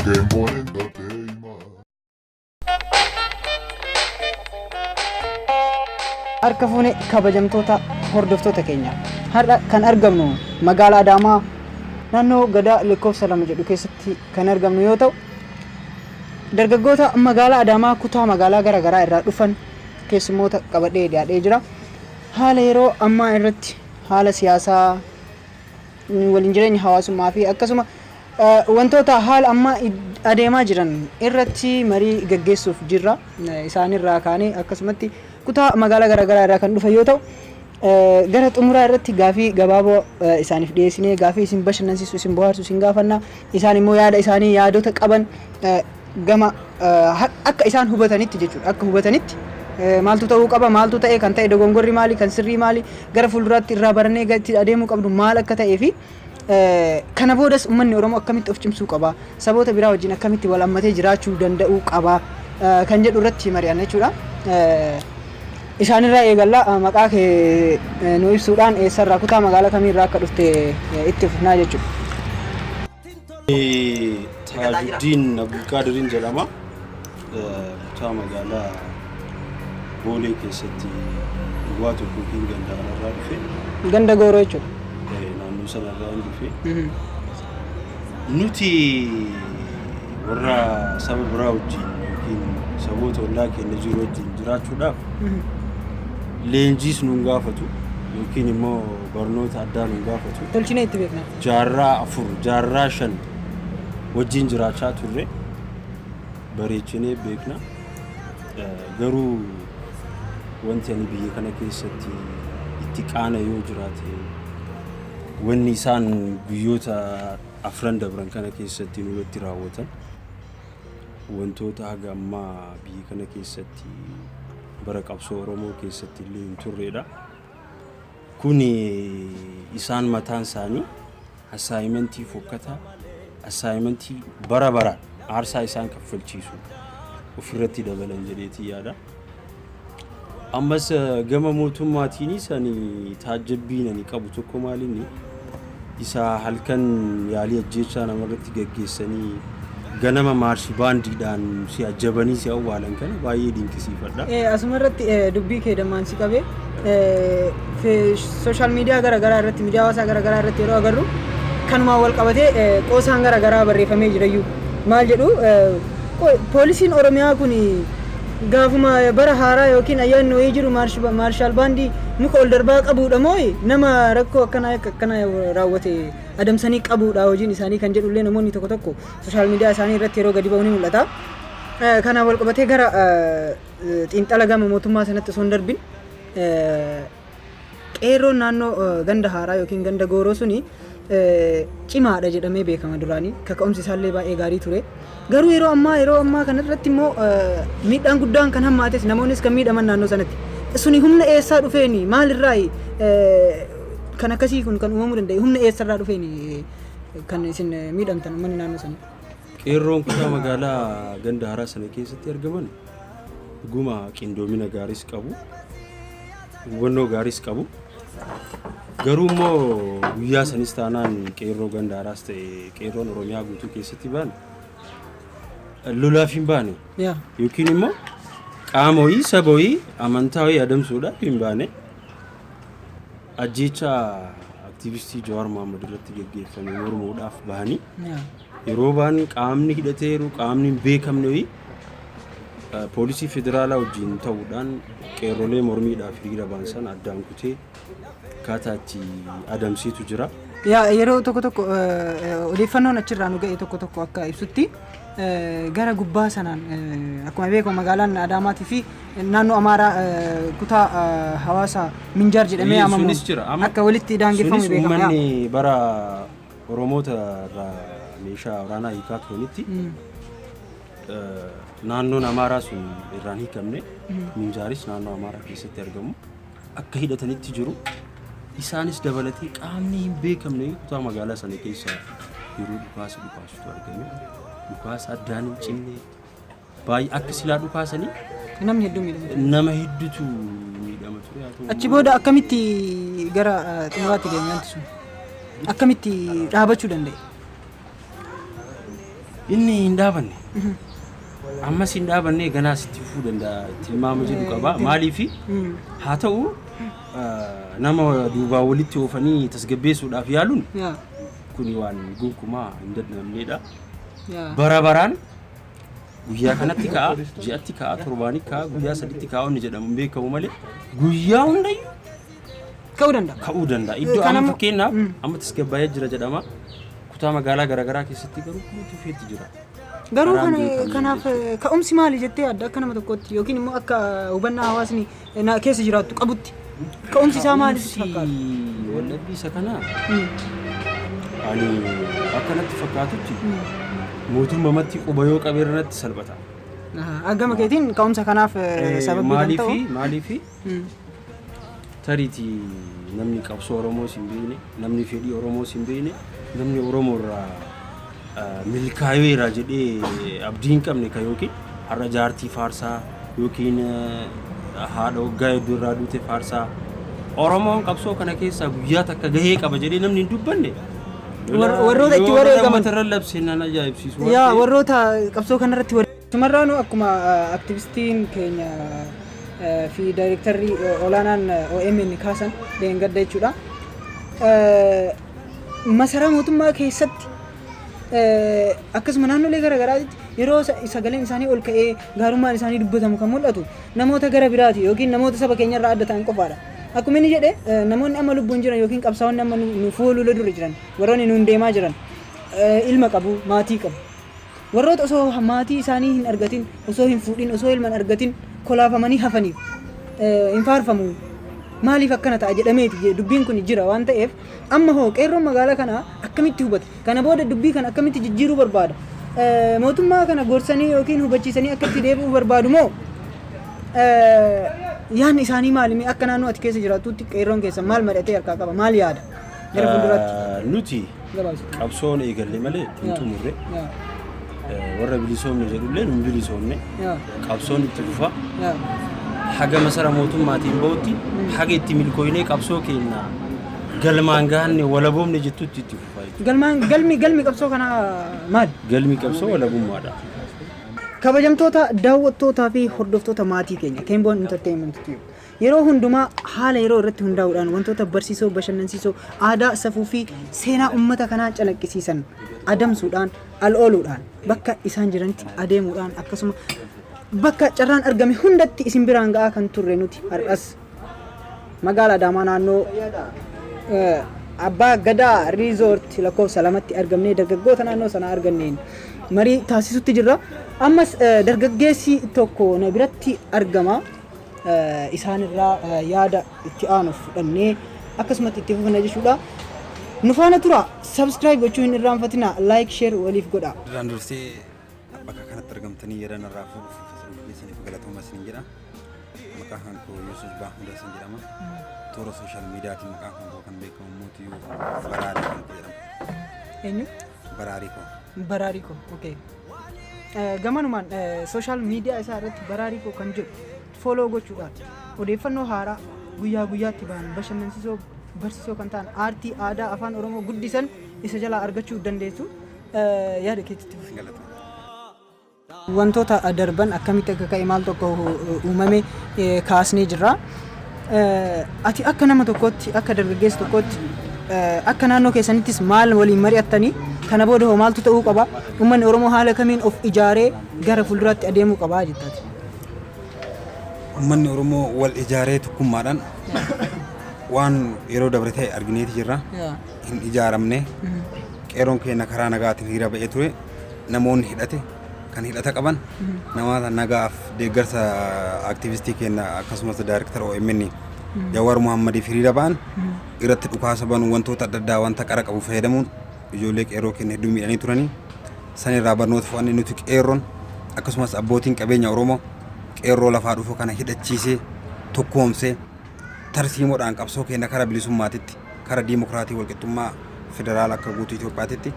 Game Boy Entertainment. Harka fuune kabajamtoota hordoftoota keenya. Har'a kan argamnu magaalaa Adaamaa naannoo Gadaa lakkoofsa 2 jedhu keessatti kan argamnu yoo ta'u, dargaggoota magaalaa Adaamaa kutaa magaalaa gara garaa irraa dhufan keessummoota qabadhee dhiyaadhee jira. Haala yeroo ammaa irratti haala siyaasaa, waliin jireenya hawaasummaa fi akkasuma wantoota haala ammaa adeemaa jiran irratti marii gaggeessuuf jirra. Isaanirraa kaanee akkasumatti kutaa magaalaa garaagaraa irraa kan dhufan yoo ta'u, gara xumuraa irratti gaafii gabaaboo isaaniif dhiyeessinee gaafii isin bashannansiisu, isin bohaarsu isin gaafanna. Isaan immoo yaada isaanii yaadota qaban gama akka isaan hubatanitti jechuudha. Akka hubatanitti maaltu ta'uu qaba, maaltu ta'e, kan ta'e dogongorri maali, kan sirrii maali, gara fuulduraatti irraa barannee itti adeemuu qabnu maal akka ta'ee fi kana boodas uummanni Oromoo akkamitti of cimsuu qaba, saboota biraa wajjin akkamitti wal hammatee jiraachuu danda'uu qaba kan jedhu irratti mari'anna jechuudha. Isaanirraa eegalla. Maqaa kee nu ibsuudhaan eessarraa, kutaa magaalaa kamiirraa akka dhufte itti fufnaa jechuudha. Taajuddiin Abdulqaadiriin jedhama. Kutaa magaalaa Boolee keessatti duwwaa 1 yookiin ganda kanarraa dhufe. Ganda Gooroo jechuudha. Naannoo sanarraa hin dhufe. Nuti warra saba biraa wajjin yookiin saboota ollaa keenya jiru wajjin jiraachuudhaaf leenjiis nuun gaafatu yookiin immoo barnoota addaa nuun gaafatu. Tolchinee itti beekna. Jaarraa 4, jaarraa 5 wajjin jiraachaa turre, bareechinee beekna. Garuu wanti ani biyya kana keessatti itti qaana yoo jiraate, wanni isaan guyyoota afran dabran kana keessatti nurratti raawwatan wantoota haga ammaa biyya kana keessatti bara qabsoo Oromoo keessatti illee hin turredha. Kuni isaan mataan isaanii assignmentii fokkataa, assignmentii bara baraan aarsaa isaan kaffalchiisu ofirratti dabalan jedheetii yaada. Ammas gama mootummaatiinis ani taajjabbiin ani qabu tokko maalinni isa halkan yaalii ajjeechaa namarratti gaggeessanii ganama maarshi baandiidhaan si ajjabanii si awwaalan kana baay'ee dinqisiifadha. Asuma irratti dubbii kee dammaan si qabee, social media gara garaa irratti, miidiyaa hawaasaa gara garaa irratti yeroo agarru kanumaan wal qabatee qoosaan gara garaa barreeffamee jirayyuu. Maal jedhu, poolisiin Oromiyaa kun gaafuma bara haaraa yookiin ayyaanni wayii jiru maarshaal baandii muka ol darbaa qabuudha moo nama rakkoo akkanaa akkanaa raawwate adamsanii qabuudha hojiin isaanii kan jedhullee namoonni tokko tokko social media isaanii irratti yeroo gadi ba'u ni mul'ata. Kana wal qabatee gara xiinxala gama mootummaa sanatti osoo hin darbin, qeerroon naannoo ganda haaraa yookiin ganda gooroo suni cimaadha jedhamee beekama duraanii, kaka'umsi isaallee baay'ee gaarii ture. Garuu yeroo ammaa kanarratti immoo miidhaan guddaan kan hammaates, namoonnis kan miidhaman naannoo sanatti. Suni humna eessaa dhufeeni, maalirraa kan akkasii kun kan uumamuu danda'e, humna eessarraa dhufeeni kan isin miidhamtan, uummanni naannoo sanii? Qeerroon kutaa magaalaa ganda haaraa sana keessatti argaman dhuguma qindoomina gaariis qabu, hubannoo gaariis qabu. Garuu immoo guyyaa sanis taanaan qeerroo ganda haaraas ta'e qeerroon Oromiyaa guutuu keessatti ba'an lolaaf hin baane yookiin immoo qaama wayii, saba wayii, amantaa wayii adamsuudhaaf hin baane. Ajjeechaa aktiivistii Jawaar Mohaammed irratti geggeeffame mormuudhaaf bahanii yeroo ba'an qaamni hidhateeru, qaamni hin beekamne wayii poolisii federaalaa wajjin ta'uudhaan qeerrolee mormiidhaaf hiriira ba'an sana addaan kutee akkaataa itti adamsiitu jira. Yaa, yeroo tokko tokko odeeffannoon achirraa nu ga'e tokko tokko akka ibsutti, gara gubbaa sanaan akkuma beekamu magaalaan Adaamaatii fi naannoo Amaaraa kutaa hawaasa Minjaar jedhamee yaamamu Sunis jira. Akka walitti daangeffamu Sunis beekama. uummanni bara Oromoota irraa meeshaa waraanaa hiikaa turanitti naannoon Amaaraa sun irraan hiikamne, Minjaaris naannoo Amaaraa keessatti argamu akka hidhatanitti jiru. Isaanis dabalatee qaamni hin beekamne kutaa magaalaa sana keessa yeroo dhukaasa dhukaasutu argame. Dhukaasa addaan hin cinne baay'ee akka silaa dhukaasanii Namni hedduu miidhama. Nama hedduutu miidhama ture. Haa ta'u Achi booda akkamitti gara xumuraatti deeme wanti sun? Akkamitti dhaabachuu danda'e? Inni hin dhaabanne. Ammas hin dhaabanne, ganaas itti fufuu danda'a tilmaama jedhu qaba. Maaliifi haa ta'u, nama duubaa walitti oofanii tasgabbeessuudhaaf yaaluun kuni waan gonkumaa hin danda'amnedha. Bara baraan guyyaa kanatti ka'a, ji'atti ka'a, torbaanii ka'a, guyyaa saditti ka'a inni jedhamu hin beekamu malee guyyaa hundayyuu ka'uu danda'a. Ka'uu danda'a. Iddoo Kan amma fakkeenyaaf amma tasgabbaa'ee jira jedhama. Kutaa magaalaa garaagaraa keessatti garuu guutuu feetti jira. Garuu Karaan kana beekamu kanaaf jechuudha. Ka'umsi maali jettee adda akka nama tokkootti yookiin immoo akka hubannaa hawaasni keessa jiraattu qabutti ka'umsi isaa maali sitti fakkaata? Ka'umsi wallabbii isa kanaa ani akka natti fakkaatutti mootummamatti quba yoo qabee irratti salphata. Gama keetiin ka'umsa kanaaf sababii kan ta'u. Maaliifi tariitii namni qabsoo Oromoos hin beekne, namni fedhii Oromoos hin beekne, namni Oromoo irraa milkaa'eera jedhee abdii hin qabne kan yookiin har'a jaartii faarsaa yookiin haadha waggaa hedduu irraa duute faarsaa, Oromoon qabsoo kana keessaa guyyaa takka gahee qaba jedhee namni hin dubbanne. Warroota itti wareegaman. Uummata irra labsee nan ajaa'ibsiisu waan Yaa ta'eef. Warroota qabsoo kanarratti Sumarraanuu akkuma aktivistiin keenya fi daayirektarri olaanaan OMN kaasan leengadda jechuudha. Masaraa mootummaa keessatti akkasuma naannolee garaagaraatti yeroo sagaleen isaanii ol ka'ee gaarummaan isaanii dubbatamu kan mul'atu namoota gara biraati yookiin namoota saba keenyarraa adda ta'an qofaadha. Akkuma inni jedhe, namoonni amma lubbuun jiran yookiin qabsaa'onni amma nu fuulura dura jiran, warroonni nuun deemaa jiran, ilma qabu, maatii qabu. Warroota osoo maatii isaanii hin argatin, osoo hin fuudhin, osoo ilma hin argatin kolaafamanii hafaniif hin faarfamu. Maaliif akkana ta'a jedhameeti dubbiin kun jira waan ta'eef, amma hoo qeerroon magaalaa kanaa akkamitti hubata? Kana booda dubbii kana akkamitti jijjiiruu barbaada? Mootummaa kana gorsanii yookiin hubachiisanii akka itti deebi'uu barbaadu moo yaadni isaanii maali? Mee akka naannoo ati keessa jiraattutti qeerroon keessa maal mari'atee harkaa qaba? Maal yaada? Gara fuulduraatti. Nuti Gabaabsi. Qabsoon eegalle malee hin xumurre. Warra bilisoomne jedhullee nu hin bilisoomne. Qabsoon itti fufa. Haga masara mootummaatiin bahutti, haga itti milkooynee qabsoo keenya galmaan gahanne walaboomne jettutti itti fufa jechuudha. Galmaan galmi qabsoo kanaa maali? Galmi qabsoo walabummaadha. Kabajamtoota daawwattootaa fi hordoftoota maatii keenya Keenboon Entertainment Tube. Yeroo hundumaa haala yeroo irratti hundaa'uudhaan wantoota barsiisoo, bashannansiisoo, aadaa, safuu fi seenaa uummata kanaa calaqqisiisan adamsuudhaan, al ooluudhaan, bakka isaan jiranitti adeemuudhaan, akkasuma bakka carraan argame hundatti isin biraan ga'aa kan turre nuti har'as magaalaa Adaamaa naannoo Abbaa Gadaa Resort lakkoofsa 2tti argamnee dargaggoota naannoo sanaa arganneen marii taasisutti jirra. Ammas dargaggeessi tokko na biratti argama. Isaanirraa yaada itti aanu fudhannee akkasumatti itti fufna jechuudha. Nu faana tura. Subscribe gochuu hin irraanfatina. Like, share waliif godha. Duraan dursee bakka kanatti argamtanii yeroo narraa fuudhuuf isiniif galatooma isinin jedha. Maqaan kan koo Yusuf Baahmuda isin jedhama. Toora social mediaatiin maqaan kan koo kan beekamu mootiyyuu Baraarii kan koo jedhama. Eenyu? Baraarii koo. Baraarii koo. Okay. Gamanumaan social media isaa irratti Baraarii koo kan jedhu follow gochuudhaan odeeffannoo haaraa guyyaa guyyaatti ba'an, bashannansiisoo, barsiisoo kan ta'an, aartii, aadaa, afaan Oromoo guddisan isa jalaa argachuu dandeessu. Yaada keetitti fufi. Galatooma. Wantoota darban akkamitti akka ka'e, maal tokko uumame kaasnee jirra. Ati akka nama tokkootti, akka dargaggeessa tokkootti, akka naannoo keessanittis maal waliin mari'attanii? Kana booda hoo maaltu ta'uu qaba? Uummanni Oromoo haala kamiin of ijaaree gara fuulduraatti adeemuu qaba jettaati? Uummanni Oromoo wal ijaaree tokkummaadhaan waan yeroo dabre ta'e argineeti jirra. Hin ijaaramne. Qeerroon keenya karaa nagaatiin hiriira ba'ee ture. Namoonni hidhate kan hidhata qaban namoota nagaaf deeggarsa aktivistii keenya akkasumas daayirektara OMN Jawaar Muhammadiif hiriira ba'an irratti dhukaasa banuun, wantoota adda addaa wanta qara qabu fayyadamuun ijoollee qeerroo keenya hedduu miidhanii turanii. San irraa barnoota fudhannee nuti qeerroon akkasumas abbootiin qabeenya Oromoo qeerroo lafaa dhufu kana hidhachiisee, tokkoomsee, tarsiimoodhaan qabsoo keenya kara bilisummaatitti, kara diimokiraatii, walqixxummaa federaala akka guutuu Itoophiyaatitti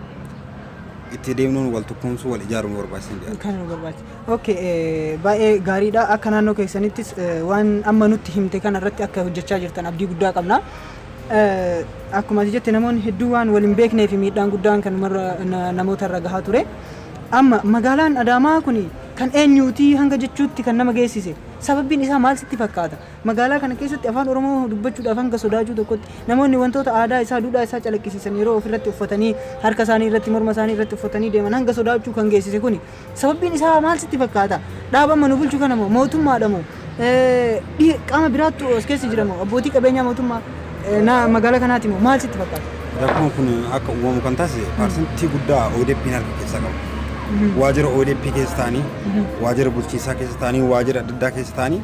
itti deemnuun wal tokkoomsuu, wal ijaaruu nu barbaachisan jedha. Kan nu barbaachisa. Okay, baay'ee gaariidha. Akka naannoo keessanittis waan amma nutti himte kana irratti akka hojjechaa jirtan abdii guddaa qabna. Akkuma ati jette, namoonni hedduu waan wal hin beeknee fi miidhaan guddaan kan namoota irra gahaa ture. Amma magaalaan Adaamaa kun kan eenyuutii hanga jechuutti kan nama geessise sababbiin isaa maal sitti fakkaata? Magaalaa kana keessatti afaan Oromoo dubbachuudhaaf hanga sodaachuu tokkotti namoonni wantoota aadaa isaa, duudhaa isaa calaqqisiisan yeroo ofirratti uffatanii, harka isaanii irratti, morma isaanii irratti uffatanii deeman hanga sodaachuu kan geessise kuni sababbiin isaa maal sitti fakkaata? Dhaaba amma nu bulchu kana moo, mootummaadha moo, qaama biraattu as keessa jira moo, abbootii qabeenyaa mootummaa magaalaa kanaati moo, maal sitti fakkaata? Rakkoon kun akka uumamu kan taasise parsantii guddaa ODP'n harka keessaa qaba. Waajjira ODP keessa ta'anii, waajjira bulchiinsaa keessa ta'anii, waajjira adda addaa keessa ta'anii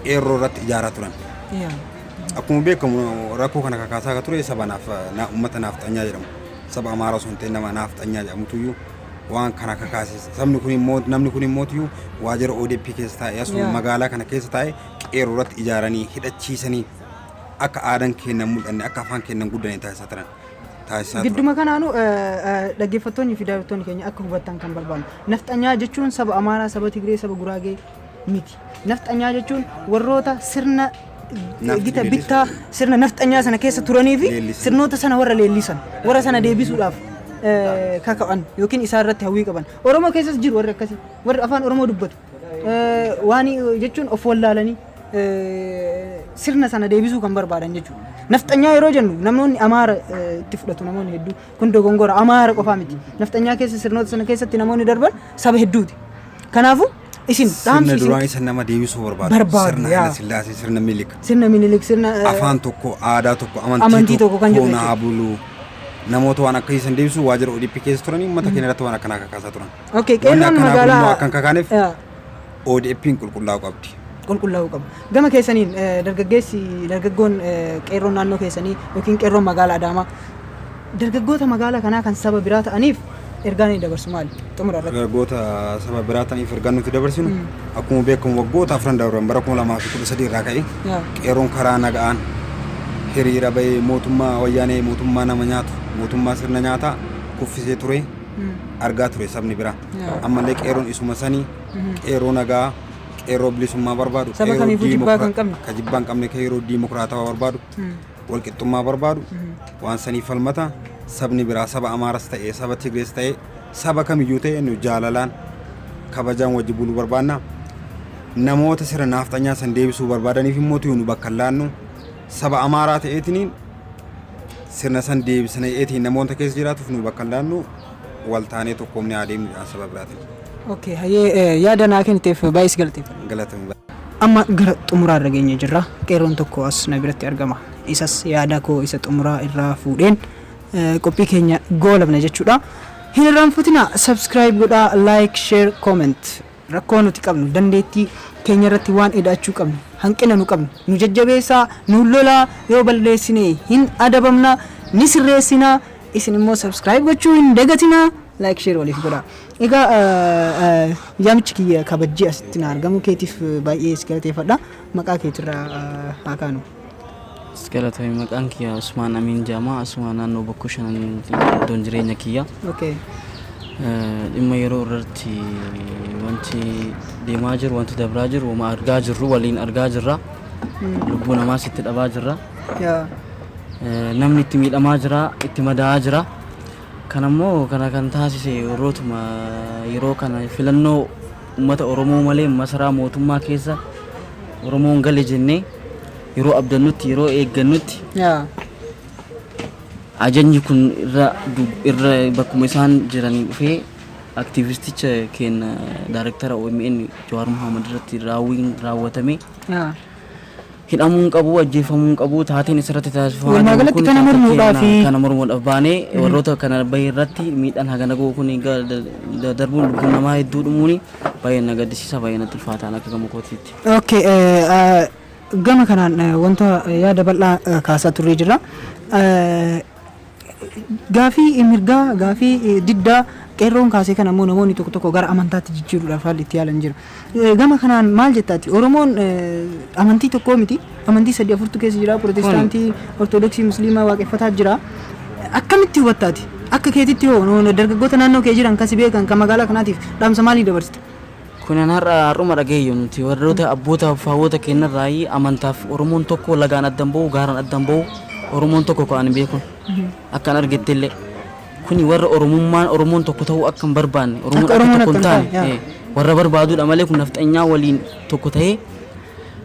qeerroo irratti ijaaraa turan. Akkuma beekamu rakkoo kana kakaasaa akka ture saba naaf uummata naafxanyaa jedhamu. Saba Amaaraa osoo hin ta'in nama naafxanyaa jedhamutuyyuu waan kana kakaase. Sabni kun immoo, namni kun immoo waajjira ODP keessa taa'ee, asuma magaalaa kana keessa taa'ee qeerroo irratti ijaaranii hidhachiisanii akka aadaan keenya mul'anne, akka afaan keenya guddanne taasisaa turan. Taasisaa turan. Gidduma kanaanu dhaggeeffattoonni fi daawwattoonni keenya akka hubattan kan barbaannu. Nafxanyaa jechuun saba Amaaraa, saba Tigree, saba Guraagee miti. Nafxanyaa jechuun warroota sirna gita bittaa sirna nafxanyaa sana keessa turanii fi sirnoota sana warra leellisan, warra sana deebisuudhaaf kaka'an yookiin isaa irratti hawwii qaban. Oromoo keessas jiru warri akkasii, warri afaan Oromoo dubbatu. Waan jechuun of wallaalanii sirna sana deebisuu kan barbaadan jechuudha. Nafxanyaa yeroo jennu namoonni Amaara itti fudhatu, namoonni hedduu. Kun dogongora, Amaara qofaa miti. Nafxanyaa keessa sirnoota sana keessatti namoonni darban saba hedduuti. Kanaafuu isin dhaamsi sirna duraan isa nama deebisuu barbaadu. Barbaadu, sirna yaa. Haile Sillaasee, sirna Minilik. Sirna Minilik, sirna afaan tokko, aadaa tokko, amantii tokko kan jedhu naa jechuudha. Bulu. Namoota waan akkasii san deebisuu waajjira ODP keessa turanii uummata keenya irratti waan akkanaa kakaasaa turan. Okay, Wanni qeerroon akkanaa kun magaalaa immoo akka hin kakaaneef Yaa. ODP'n qulqullaa'uu qabdi. Qulqullaa'uu qaba. Gama keessaniin dargaggeessi, dargaggoon, qeerroon naannoo keessanii yookiin qeerroon magaalaa Adaamaa dargaggoota magaalaa kanaa kan saba biraa ta'aniif ergaan inni dabarsu maali? Xumura irratti. Dargaggoota saba biraa ta'aniif ergaan nuti dabarsinu, akkuma beekamu waggoota 4 darban, bara 2013 irraa ka'ee qeerroon karaa naga'aan hiriira bahee mootummaa wayyaanee, mootummaa nama nyaatu, mootummaa sirna nyaataa kuffisee ture, argaa ture sabni biraa. Ammallee qeerroon isuma sanii, qeerroo nagaa, qeerroo bilisummaa barbaadu, Saba qeerroo kamiifuu jibbaa kan qabne. Ka jibbaa hin qabne, qeerroo diimokiraatawaa barbaadu, walqixxummaa barbaadu, waan sanii falmata. Sabni biraa saba Amaaras ta'e, saba Tigrees ta'e, saba kamiyyuu ta'e, nu jaalalaan kabajaan wajji buluu barbaanna. Namoota sirna naafxanyaa san deebisuu barbaadaniif immoo nu bakka hin laannu. Saba Amaaraa ta'eetiniin sirna san deebisanii namoota keessa jiraatuuf nu bakka hin laannu. Wal taanee tokkoomne adeemnu saba biraatiin. Okay, hayyee, yaada naa kenniteef baay'ee si galateeffadha. Galatoomi. Amma gara xumuraa irra geenye jirra. Qeerroon tokko as na biratti argama. Isas yaada koo isa xumuraa irraa fuudheen qophii keenya goolabna jechuudha. Hin irraanfatinaa, subscribe godhaa, like, share, comment. Rakkoo nuti qabnu, dandeettii keenya irratti waan ida'achuu qabnu, hanqina nu qabnu nu jajjabeessaa, nu lolaa. Yoo balleessine hin adabamna, ni sirreessinaa. Isin immoo subscribe gochuu hin dagatinaa, like, share waliif godhaa. Egaa yaamichi kiyya kabajjii asitti na argamuu keetiif baay'ee si galateeffadha. Maqaa keetirraa haa kaanu. Galatoomi. Maqaan kiyya Usmaan Amiin Jaamaa, asuma naannoo Bokkuu Shanan iddoon jireenya kiyya. Dhimma yeroo irratti wanti deemaa jiru, wanti dabraa jiru, wama argaa jirru waliin argaa jirra. Lubbuu namaas itti dhabaa jirra. Namni itti miidhamaa jira, itti madaa'aa jira. Kanammoo kana kan taasise yerootuma yeroo kana filannoo uummata Oromoo malee masaraa mootummaa keessa Oromoon gale jennee yeroo abdannutti, yeroo eeggannutti, ajajni kun irra irra bakkuma isaan jiranii dhufee aktiivisticha keenya daayirektara OMN Jawaar Mohaammed irratti raawwiin raawwatame hidhamuu hin qabu, ajjeefamuu hin qabu, taateen isarratti taasifamaa Walumaa jiru galatti kun kana taatee mormuudhaaf kana mormuudhaaf baanee warroota kana bahe irratti miidhaan hagana gahu kun darbuun, lubbuun namaa hedduu dhumuun baay'ee na gaddisiisa, baay'ee natti ulfaataan akka gama kootiitti. Okay, gama kanaan wanta yaada bal'aa kaasaa turree jira. Gaafii mirgaa, gaafii diddaa qeerroon kaasee kana immoo namoonni tokko tokko gara amantaatti jijjiiruudhaaf haalli itti yaalan jira. Gama kanaan maal jettaati? Oromoon amantii tokko miti. Amantii sadii afurtu keessa jira. Pirootestaantii, Ortodoksii, Musliimaa, waaqeffataa jira. Akkamitti hubattaati? Akka keetitti hoo dargaggoota naannoo kee jiran kan si beekan, kan magaalaa kanaatiif dhaamsa maalii dabarsita? Kunan har'a har'uma dhageeyyu, nuti warroota abboota faawwota keenyarraa amantaaf Oromoon tokko, lagaan addan bahu, gaaraan addan bahu, Oromoon tokko ka'an beekun akkan argetti illee. Kuni warra Oromummaan Oromoon tokko ta'uu akka hin barbaanne, Oromoon Akka akka Oromoon tokko hin akka hin taane taane, warra barbaadudha malee kun nafxanyaa waliin tokko ta'ee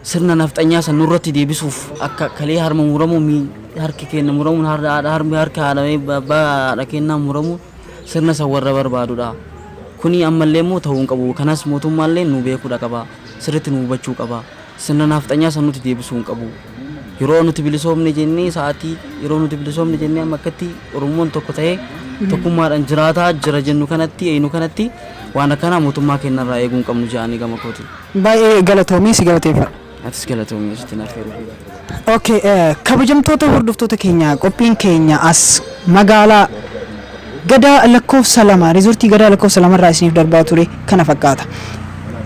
sirna nafxanyaa san nurratti deebisuuf akka kalee harma muramuu harki keenya muramuun harmi harka haadha abbaa haadha keenyaa muramuun sirna san warra barbaadudha. Kuni ammallee immoo ta'uu hin qabu. Kanas mootummaallee nu beekuudha qaba. Sirriitti nu hubachuu qaba. Sirna nafxanyaa san nuti deebisuu hin qabu. Yeroo nuti bilisoomne jennee, sa'aatii yeroo nuti bilisoomne jennee amma akkatti Oromoon tokko ta'ee tokkummaadhaan jiraataa jira jennu kanatti, eenyu kanatti waan akkanaa mootummaa keenyarraa eeguu hin qabnu jedhanii gama kooti. Baay'ee galatoomii, si galateeffadha. Atis galatoomii asitti naaf heeruu. Okay, kabajamtoota hordoftoota keenya, qophiin keenya as magaalaa Gadaa lakkoofsa 2, riizortii Gadaa lakkoofsa 2 irraa isiniif darbaa ture kana fakkaata.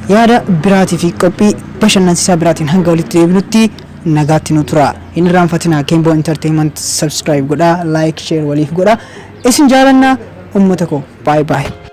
Yaada biraatii fi qophii bashannansiisaa biraatiin hanga walitti deebinutti nagaatti nu tura. Hin irraanfatinaa, Keemboo Entertainment subscribe godhaa, like, share waliif godhaa. Isin jaalannaa, uummata koo. Bye bye.